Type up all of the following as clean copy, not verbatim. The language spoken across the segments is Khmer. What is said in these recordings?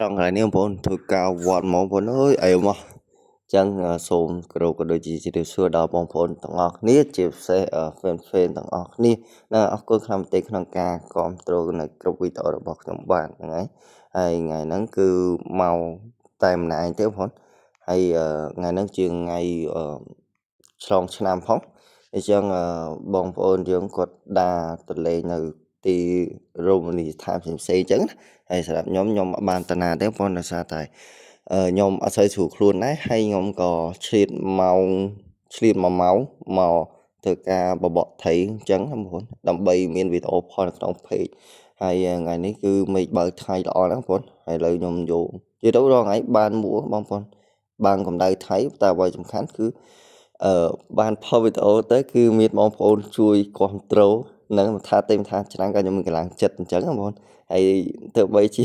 ត្រង់កន្លែងនេះបងប្អូនធ្វើការវត្តហ្មងបងប្អូនអើយអីមកចឹងសូមគោរពក៏ដូចជាជម្រាបសួរដល់បងប្អូនទាំងអស់គ្នាជាពិសេស fan fan ទាំងអស់គ្នាណាអរគុណខ្លាំងមែនទែនក្នុងការគ្រប់គ្រងនៅគ្រប់វីដេអូរបស់ខ្ញុំបាទហ្នឹងហើយហើយថ្ងៃហ្នឹងគឺមកតែម្នាក់ឯងទេបងប្អូនហើយថ្ងៃហ្នឹងជាថ្ងៃឆ្លងឆ្នាំផងអញ្ចឹងបងប្អូនយើងគាត់ដើរទៅលេងនៅទីរមណីយដ្ឋានផ្សេងៗអញ្ចឹងណាហើយសម្រាប់ខ្ញុំខ្ញុំអត់បានតាណាទេបងប្អូនដោយសារតែខ្ញុំអត់សូវស្រួលខ្លួនដែរហើយខ្ញុំក៏ឆ្លៀតម៉ោងឆ្លៀត1ម៉ោងមកធ្វើការបបកត្រីអញ្ចឹងបងប្អូនដើម្បីមានវីដេអូផុសនៅក្នុង page ហើយថ្ងៃនេះគឺមេឃបើកថ្ងៃល្អណាស់បងប្អូនហើយឥឡូវខ្ញុំយកនិយាយទៅរាល់ថ្ងៃបានមួបងប្អូនបានកម្ដៅថៃតែអ្វីសំខាន់គឺអឺបានផុសវីដេអូទៅគឺមានបងប្អូនជួយគ្រប់គ្រងនឹងមិនថាទេមិនថាច្រើនក៏ខ្ញុំមានកម្លាំងចិត្តអញ្ចឹងបងប្អូនហើយទោះបីជា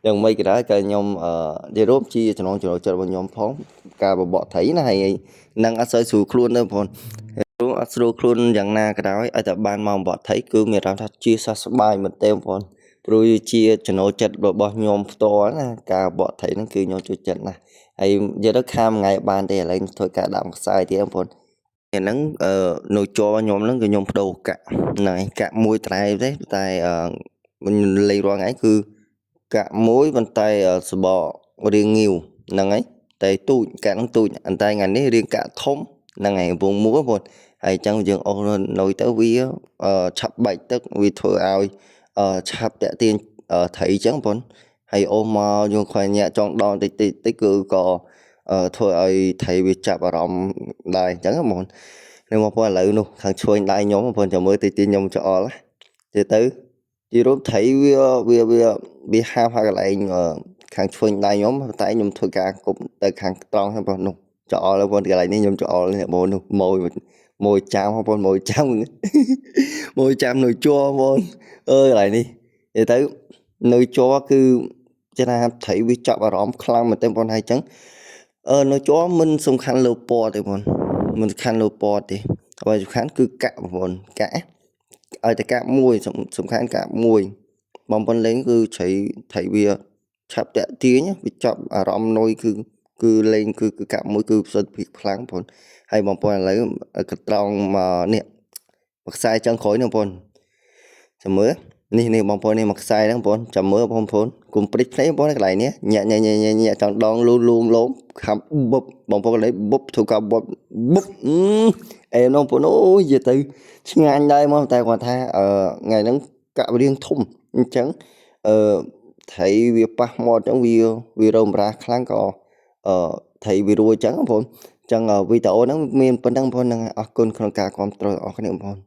យ៉ាងម៉េចក៏ដោយក៏ខ្ញុំអឺនិយាយរួមជាចំណងចំណូលចិត្តរបស់ខ្ញុំផងការបបកត្រីណាហើយនឹងអត់សូវស្រួលខ្លួនទេបងប្អូនរួមអត់ស្រួលខ្លួនយ៉ាងណាក៏ដោយឲ្យតែបានមកបបកត្រីគឺមានអារម្មណ៍ថាជាសះស្បើយមែនទេបងប្អូនព្រោះជាចំណូលចិត្តរបស់ខ្ញុំផ្ទាល់ណាការបកត្រីហ្នឹងគឺខ្ញុំចូលចិត្តណាស់ហើយនិយាយទៅខាមថ្ងៃបានទេឥឡូវធ្វើការដាក់ខ្សែទៀតបងប្អូនអាហ្នឹងអឺនៅជ័រខ្ញុំហ្នឹងគឺខ្ញុំបដូរកាក់ហ្នឹងហើយកាក់មួយត្រែទេតែអឺលេងរាល់ថ្ងៃគឺកាក់មួយប៉ុន្តែសបករៀងងាវហ្នឹងហើយតែទូចកាក់ហ្នឹងទូចប៉ុន្តែថ្ងៃនេះរៀងកាក់ធំហ្នឹងហើយកំពុងមួបងប្អូនហើយអញ្ចឹងយើងអូសនៅទៅវាឆាប់បែកទឹកវាធ្វើឲ្យឆាប់តាក់ទាញត្រីអញ្ចឹងបងប្អូនហើយអូសមកយើងខ្វែងញាក់ចង់ដងតិចតិចតិចគឺក៏ធ្វើឲ្យត្រីវាចាប់អារម្មណ៍ដែរអញ្ចឹងបងប្អូននេះបងប្អូនឥឡូវនោះខាងឆ្វេងដៃខ្ញុំបងប្អូនចាំមើលតិចតិចខ្ញុំច្អល់ទៅទៅជារួមត្រីវាវាវាវាហាវហើយកន្លែងខាងឆ្វេងដៃខ្ញុំតែខ្ញុំធ្វើការគប់ទៅខាងត្រង់ហ្នឹងបងនោះច្អល់បងប្អូនកន្លែងនេះខ្ញុំច្អល់នេះបងនោះម៉ួយម៉ួយចាំបងប្អូនម៉ួយចាំម៉ួយចាំនៅជ័របងប្អូនអើយកន្លែងនេះនិយាយទៅនៅជ័រគឺចេះថាត្រីវាចាប់អារម្មណ៍ខ្លាំងមែនទែនបងប្អូនហើយអញ្ចឹងអឺនៅជ័រមិនសំខាន់លើពណ៌ទេបងមិនសំខាន់លើពណ៌ទេអ្វីសំខាន់គឺកាក់បងប្អូនកាក់ឲ្យតែកាក់មួយសំខាន់កាក់មួយបងប្អូនលេងគឺត្រីត្រីវាឆាប់តាក់ទាញវាចាប់អារម្មណ៍នុយគឺគឺលេងគឺគឺកាក់មួយគឺប្រសិទ្ធភាពខ្លាំងបងប្អូនហើយបងប្អូនឥឡូវកត្រង់មកនេះមួយខ្សែចុងក្រោយនេះបងប្អូនចាំមើលនេះនេះបងប្អូននេះមួយខ្សែហ្នឹងបងប្អូនចាំមើលបងប្អូនកុំព្រិចភ្នែកបងប្អូនកន្លែងនេះញាក់ញាក់ញាក់ញាក់ចង់ដងលូលូមលោមខំបុបបងប្អូនកន្លែងបុបធ្វើការបបបុបអេបងប្អូនអូយនិយាយទៅឆ្ងាញ់ដែរមកតែគាត់ថាអឺថ្ងៃហ្នឹងកាក់រៀងធំអញ្ចឹងអឺត្រីវាប៉ះមាត់អញ្ចឹងវាវារមរាខ្លាំងក៏អឺត្រីវារួចអញ្ចឹងបងប្អូនអញ្ចឹងវីដេអូហ្នឹងមានប៉ុណ្្នឹងបងប្អូនហ្នឹងអរគុណក្នុងការគាំទ្រអរគ្នាបងប្អូន។